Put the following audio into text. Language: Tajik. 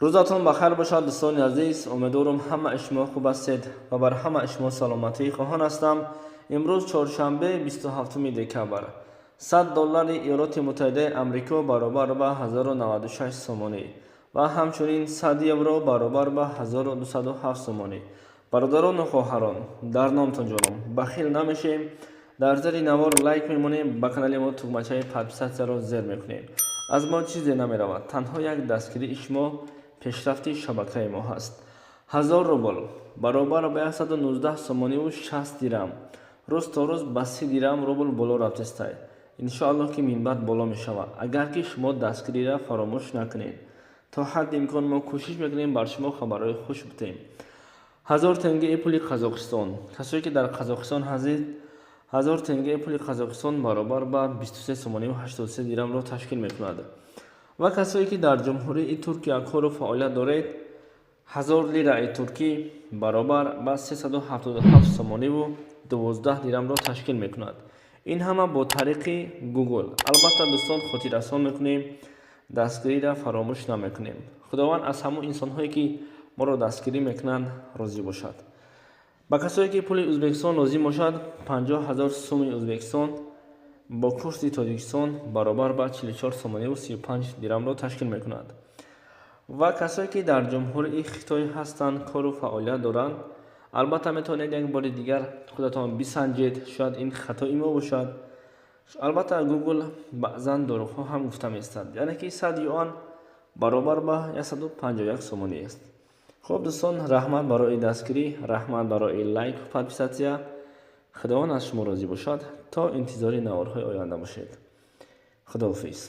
Рӯзатон ба хайр бошад, дӯстони азиз. Умедворам, ҳамаи шумо хуб ҳастед ва бар ҳамаи шумо саломатӣ хоҳон ҳастам. Имрӯз чоршанбе, 27 декабр. 100 доллари Иёлоти Муттаҳидаи Амрико баробар ба 1096 сомонӣ ва ҳамчунин 100 евро баробар ба 1207 сомонӣ. Бародарону хоҳарон, дар номтон ҷонам, бахил намешем, дар зери навор лайк мемонем, ба канали мо тугмачаи подписаться ро зер мекунем. Аз мо чизе намеравад, танҳо як дастгирии шумо пешрафти шабакаи мо ҳаст. 1000 рубл баробар ба 119 сомониву 60 дирам. Рӯз то рӯз ба 30 дирам рубл боло рафтестай. Иншоаллоҳ, ки минбаъд боло мешавад, агар ки шумо дастгириро фаромӯш накунед. То ҳадди имкон мо кӯшиш мекунем, бар шумо хабарҳои хуш битем. 1000 тенгеи пули Қазоқистон, касое ки дар Қазоқистон ҳастед, 1000 тенгеи пули Қазоқистон баробар ба 23 сомониву 83 дирамро ташкил мекунад. Ва касое ки дар Ҷумҳурии Туркия кору фаъолият доред, 1000 лираи туркӣ баробар ба 377 сомониву 12 дирамро ташкил мекунад. Ин ҳама бо тариқи Гугл. Албатта, дӯстон, хотиррасон мекунем, дастгириро фаромӯш намекунем. Худованд аз ҳамон инсонҳое, ки моро дастгирӣ мекунанд, розӣ бошад. Ба касое ки пули Ӯзбекистон лозим бошад, 50 000 суми Ӯзбекистон бо курси Тоҷикистон баробар ба 44 сомониву 35 дирамро ташкил мекунад. Ва касое ки дар Ҷумҳурии Хитой ҳастанд, кору фаъолият доранд, албатта, метавонед як бори дигар худатон бисанҷед, шояд ин хатои мо бошад. Албатта, Гугл баъзан дурӯғҳо ҳам гуфта меистад, яъне ки 100 юан баробар ба 151 сомонӣ аст. Хуб, дӯстон, раҳмат барои дастгирӣ, раҳмат барои лайку подписаться. Худованд аз шумо розӣ бошад. То интизори наворҳои оянда бошед. Худоҳофиз.